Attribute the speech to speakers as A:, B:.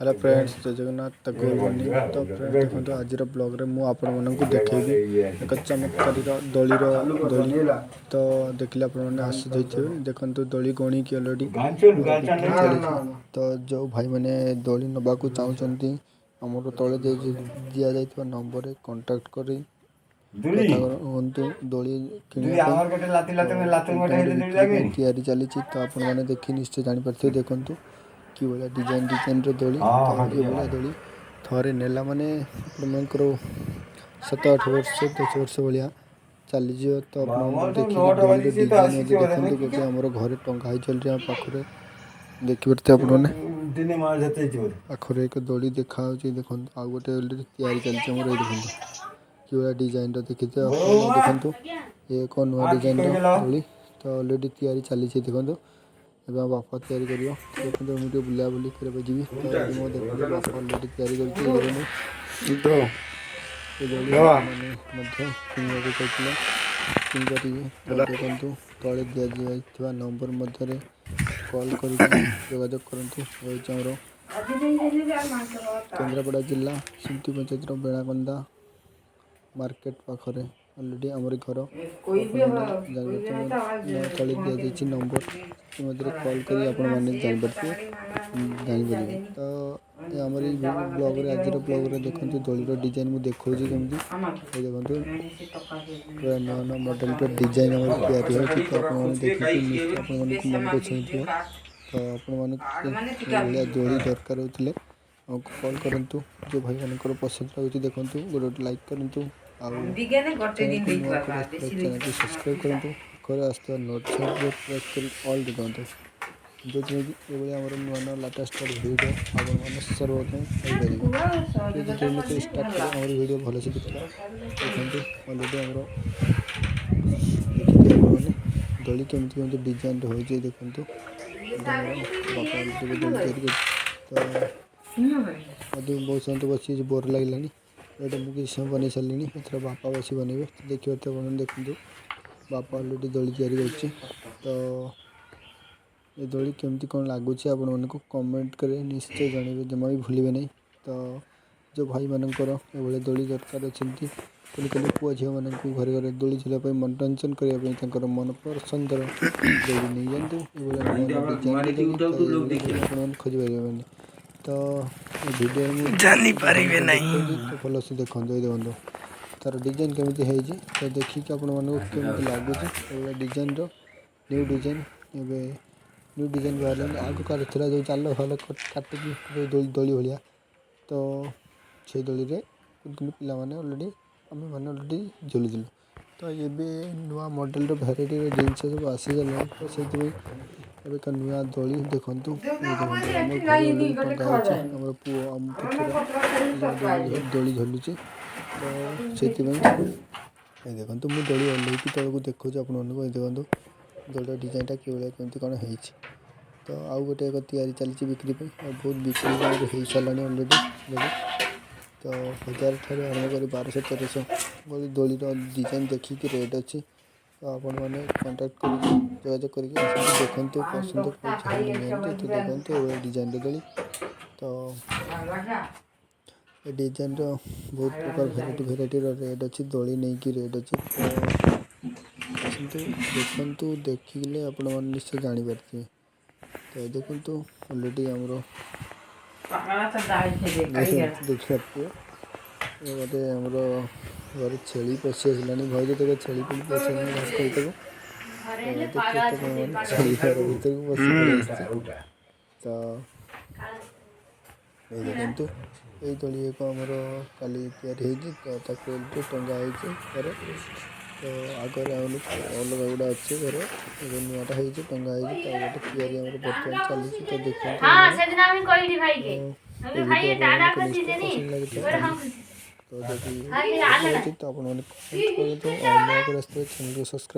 A: Hello friends, ଜୟ ଜଗନ୍ନାଥ। ତ good morning. ତ friend, ଦେଖନ୍ତୁ, ଆଜିର ବ୍ଲଗ୍ରେ ମୁଁ ଆପଣମାନଙ୍କୁ ଦେଖେଇବି ଏକ ଚମତ୍କାରୀର ଦୋଳିର ଦୋଳି। ତ ଦେଖିଲେ ଆପଣମାନେ ଆସିଯାଇଥିବେ। ଦେଖନ୍ତୁ, ଦୋଳି ଗଣିକି ଅଲରେଡ଼ି ବିକ୍ରି ଚାଲିଛି। ତ ଯେଉଁ ଭାଇମାନେ ଦୋଳି ନେବାକୁ ଚାହୁଁଛନ୍ତି, ଆମର ତଳେ ଦିଆଯାଇଥିବା ନମ୍ବରରେ କଣ୍ଟାକ୍ଟ କରି କଥା ହୁଅନ୍ତୁ ଦୋଳି କିଣିବା ପାଇଁ। ତ ବିକ୍ରି ପାଇଁ ତିଆରି ଚାଲିଛି। ତ ଆପଣମାନେ ଦେଖି ନିଶ୍ଚୟ ଜାଣିପାରୁଥିବେ। ଦେଖନ୍ତୁ କିଭଳିଆ ଡିଜାଇନ୍ ଡିଜାଇନ୍ର ଦୋଳି। ତ ଏଭଳିଆ ଦୋଳି ଥରେ ନେଲା ମାନେ ଆପଣମାନଙ୍କର 7-8 ବର୍ଷ, 10 ବର୍ଷ ଭଳିଆ ଚାଲିଯିବ। ତ ଆପଣମାନେ ଦେଖିକି ଦୋଳିର ଡିଜାଇନ୍ ମଧ୍ୟ ଦେଖନ୍ତୁ। ଗୋଟେ ଆମର ଘରେ ଟଙ୍ଗା ହେଇଛି ଅଲରେଡ଼ି, ଆମ ପାଖରେ ଦେଖିପାରୁଥିବେ ଆପଣମାନେ।
B: ଦିନେ ମାଛ ଧରିତେ ବୋଧେ।
A: ପାଖରେ ଏକ ଦୋଳି ଦେଖାହେଉଛି। ଦେଖନ୍ତୁ, ଆଉ ଗୋଟେ ଅଲରେଡ଼ି ତିଆରି ଚାଲିଛି ଆମର। ଏଇ ଦେଖନ୍ତୁ, କିଭଳିଆ ଡିଜାଇନ୍ର ଦେଖିଥିବେ ଆପଣ। ଦେଖନ୍ତୁ, ଇଏ ଏକ ନୂଆ ଡିଜାଇନ୍ର ଦୋଳି। ତ ଅଲରେଡ଼ି ତିଆରି ଚାଲିଛି। ଦେଖନ୍ତୁ, ଏବେ ଆମ ବାପା ତିଆରି କରିବ। ଦେଖନ୍ତୁ, ମୁଁ ଟିକେ ବୁଲାବୁଲି କରିବାକୁ ଯିବି। ତ ଏଇଠି ମୁଁ ଦେଖନ୍ତୁ, ବାପା ଅଲରେଡ଼ି ତିଆରି କରୁଛି। ଦେଖନ୍ତୁ,
B: ତ
A: ଏ ଦୋଳି ଆପଣମାନେ ମଧ୍ୟ କିଣିବାକୁ ଚାହୁଁଥିଲେ କିଣିପାରିବେ। ତ ଦେଖନ୍ତୁ, ତଳେ ଦିଆଯାଇଥିବା ନମ୍ବର ମଧ୍ୟରେ କଲ୍ କରିକି ଯୋଗାଯୋଗ କରନ୍ତୁ। ହେଉଛି ଆମର କେନ୍ଦ୍ରାପଡ଼ା ଜିଲ୍ଲା ସିନ୍ତି ପଞ୍ଚାୟତର ବେଣାକନ୍ଦା ମାର୍କେଟ ପାଖରେ ଅଲରେଡ଼ି ଆମର ଘର। ଆପଣମାନେ ଜାଣିପାରୁଥିବେ, ତଳେ ଦିଆଯାଇଛି ନମ୍ବର, ସେଥିମଧ୍ୟରେ କଲ୍ କରି ଆପଣମାନେ ଜାଣିପାରୁଥିବେ, ଜାଣିପାରିବେ। ତ ଆମର ଏଇ ବ୍ଲଗ୍ରେ, ଆଜିର ବ୍ଲଗ୍ରେ ଦେଖନ୍ତୁ, ଦୋଳିର ଡିଜାଇନ୍ ମୁଁ ଦେଖାଉଛି କେମିତି। ଏଇ ଦେଖନ୍ତୁ, ପୁରା ନୂଆ ନୂଆ ମଡ଼େଲର ଡିଜାଇନ୍ ଆମର ତିଆରି ହେଉଛି। ତ ଆପଣମାନେ ଦେଖିକି ନିଶ୍ଚୟ ଆପଣମାନଙ୍କୁ ମନକୁ ଛୁଇଁଥିବ। ତ ଆପଣମାନଙ୍କୁ ଏଇଭଳିଆ ଦୋଳି ଦରକାର ହେଉଥିଲେ ଆମକୁ କଲ୍ କରନ୍ତୁ। ଯେଉଁ ଭାଇମାନଙ୍କର ପସନ୍ଦ ଲାଗୁଛି, ଦେଖନ୍ତୁ, ଗୋଟେ ଗୋଟେ ଲାଇକ୍ କରନ୍ତୁ। ଆଉ ଚ୍ୟାନେଲକୁ ନୂଆ କରି ଆସିଥିବା ଚ୍ୟାନେଲକୁ ସବସ୍କ୍ରାଇବ୍ କରନ୍ତୁ। ପାଖରେ ଆସୁଥିବା ନୋଟିଫିକେସନ୍ ପ୍ରେସ୍ କରି ଅଲ୍ ଦିଅନ୍ତୁ, ଯେଉଁଥିପାଇଁ କି ଏଭଳି ଆମର ନୂଆ ନୂଆ ଲାଟେଷ୍ଟ ଭିଡ଼ିଓ ଆପଣମାନେ ସର୍ବପ୍ରଥମେ ପାଇପାରିବେ। ଟିକେ ଡେରି ନକରି ଷ୍ଟାର୍ଟ କରିବା ଆମର ଭିଡ଼ିଓ, ଭଲସେ ଦେଖିବା। ଦେଖନ୍ତୁ, ଅଲରେଡ଼ି ଆମର ଦେଖିଥିବେ ଆପଣମାନେ, ଦୋଳି କେମିତି କେମିତି ଡିଜାଇନ୍ର ହେଉଛି। ଦେଖନ୍ତୁ, ଏଇଟା ଆମର ବାପା ଅଲରେଡ଼ି ଦୋଳି ତିଆରି କରୁଛି। ତ ମଧ୍ୟ ବହୁତ ସମୟ ତ ବସି ବୋର୍ ଲାଗିଲାଣି। ଏଇଟା ମୁଁ କିଛି ସମୟ ବନେଇ ସାରିଲିଣି, ଏଥର ବାପା ବସି ବନେଇବେ। ତ ଦେଖିପାରୁଥିବେ ଆପଣମାନେ, ଦେଖନ୍ତୁ, ବାପା ଅଲରେଡ଼ି ଦୋଳି ତିଆରି କରୁଛି। ତ ଏ ଦୋଳି କେମିତି କ'ଣ ଲାଗୁଛି ଆପଣମାନଙ୍କୁ କମେଣ୍ଟ କରି ନିଶ୍ଚୟ ଜଣାଇବେ, ଜମା ବି ଭୁଲିବେ ନାହିଁ। ତ ଯେଉଁ ଭାଇମାନଙ୍କର ଏଭଳିଆ ଦୋଳି ଦରକାର ଅଛନ୍ତି, କୁନି କୁନି ପୁଅ ଝିଅମାନଙ୍କୁ ଘରେ ଘରେ ଦୋଳି ଝୁଲିବା ପାଇଁ, ମନୋରଞ୍ଜନ କରିବା ପାଇଁ ତାଙ୍କର ମନ ପସନ୍ଦର ଦୋଳି ନେଇଯାଆନ୍ତୁ। ଏଭଳିଆ ନୂଆ ନୂଆ ଡିଜାଇନର ଦୋଳି। ତ ଏଇଭଳିଆ ଦୋଳି ଆପଣମାନେ ଖୋଜିପାରିବେନି। ତ ଏ ଭିଡ଼ିଓରେ ମୁଁ
C: ଜାଣିପାରିବେ ନାହିଁ।
A: ଦେଖାଉଛି, ତ ଭଲସେ ଦେଖନ୍ତୁ। ଏଇ ଦେଖନ୍ତୁ, ତାର ଡିଜାଇନ୍ କେମିତି ହେଇଛି। ତ ଦେଖିକି ଆପଣମାନଙ୍କୁ କେମିତି ଲାଗୁଛି ଏଭଳିଆ ଡିଜାଇନର ନ୍ୟୁ ଡିଜାଇନ୍? ଏବେ ନ୍ୟୁ ଡିଜାଇନ୍ ବାହାରିଲାଣି। ଆଗ କାଳରେ ଥିଲା ଯେଉଁ ଜାଲ ଫାଲ କାଟିକି ଯେଉଁ ଦୋଳି ଦୋଳି ଭଳିଆ, ତ ସେଇ ଦୋଳିରେ କୁନି କୁନି ପିଲାମାନେ ଅଲରେଡ଼ି, ଆମେମାନେ ଅଲରେଡ଼ି ଝୁଲୁଥିଲୁ। ତ ଏବେ ନୂଆ ମଡ଼େଲର ଭେରାଇଟିର ଜିନିଷ ସବୁ ଆସିଗଲାଣି। ତ ସେଇଥିପାଇଁ ଏବେକା ନୂଆ ଦୋଳି। ଦେଖନ୍ତୁ, ଏଇ ଦେଖନ୍ତୁ, ଆମ ଘରେ ଅଲରେଡ଼ି ଟଙ୍ଗା ହେଇଛି। ଆମର ପୁଅ, ଆମ ପୁତୁରା ଦୋଳି ଦୋଳି ଝୁଲୁଛି। ତ ସେଇଥିପାଇଁ ଏଇ ଦେଖନ୍ତୁ, ମୁଁ ଦୋଳି ଓହ୍ଲେଇକି ତଳକୁ ଦେଖାଉଛି ଆପଣମାନଙ୍କୁ। ଏଇ ଦେଖନ୍ତୁ, ଦୋଳିର ଡିଜାଇନଟା କିଭଳିଆ କେମିତି କ'ଣ ହେଇଛି। ତ ଆଉ ଗୋଟେ ଏକ ତିଆରି ଚାଲିଛି ବିକ୍ରି ପାଇଁ, ଆଉ ବହୁତ ବିକ୍ରି ଆମର ହେଇସାରିଲାଣି ଅଲରେଡ଼ି ଦୋଳି। ତ 1000 ଠାରୁ ଆରମ୍ଭ କରି 1200, 1300 ଭଳି ଦୋଳିର ଡିଜାଇନ୍ ଦେଖିକି ରେଟ୍ ଅଛି। ତ ଆପଣମାନେ କଣ୍ଟାକ୍ଟ କରିକି, ଯୋଗାଯୋଗ କରିକି ଆସନ୍ତୁ, ଦେଖନ୍ତୁ, ପସନ୍ଦ ହେଲେ ନିଅନ୍ତୁ। ତ ଦେଖନ୍ତୁ, ଏଭଳିଆ ଡିଜାଇନର ଦୋଳି। ତ ଏ ଡିଜାଇନର ବହୁତ ପ୍ରକାର ଭେରାଇଟି ଭେରାଇଟିର ରେଟ୍ ଅଛି, ଦୋଳି ନେଇକି ରେଟ୍ ଅଛି। ତ ଆସନ୍ତୁ, ଦେଖନ୍ତୁ, ଦେଖିଲେ ଆପଣମାନେ ନିଶ୍ଚୟ ଜାଣିପାରିଥିବେ। ତ ଦେଖନ୍ତୁ, ଅଲରେଡ଼ି ଆମର ଦେଖିପାରୁଥିବେ, ଗୋଟେ ଆମର ଘରେ ଛେଳି ପଶି ଆସିଲାଣି। ଭୟ ଦେଖ, ଛେଳି ଫେଳି ପଶି ଆସିଲାଣି, ଘାସ ଖାଇବାକୁ। ତ ଦେଖିପାରୁଥିବେ ଆପଣମାନେ, ଛେଳି ଘର ଭିତରକୁ ପଶି ପଳେଇ ଆସିଛି। ତ ଏଇ ଦେଖନ୍ତୁ, ଏଇ ଦୋଳି ଏକ ଆମର କାଲି ତିଆରି ହେଇଛି। ତ ତାକୁ ଏଠି ଟଙ୍ଗା ହେଇଛି ଘରେ। ତ ଆଗରେ ଆଉ ଅଲଗା ଗୁଡ଼ା ଅଛି ଘରେ, ଏବେ ନୂଆଟା ହେଇଛି, ଟଙ୍ଗା ହେଇଛି। ତ ଆଉ ଗୋଟେ ତିଆରି ଆମର ବର୍ତ୍ତମାନ ଚାଲିଛି। ତ ଦେଖନ୍ତୁ
D: ହଁ।
A: ଆପଣମାନେ,
D: ସେଦିନ ଆମେ କହିଲି ଭାଇକେ,
A: ତ ଏ ଭିଡ଼ିଓ ଆପଣମାନଙ୍କୁ ନିଶ୍ଚୟ ପସନ୍ଦ ଲାଗିଥିବ। ତ ଯଦି ଲାଗୁଛି, ତ ଆପଣମାନେ କମେଣ୍ଟ କରନ୍ତୁ। ଆଉ ନୂଆ କରି ଆସିଥିବେ, ଚ୍ୟାନେଲକୁ ସବସ୍କ୍ରାଇବ୍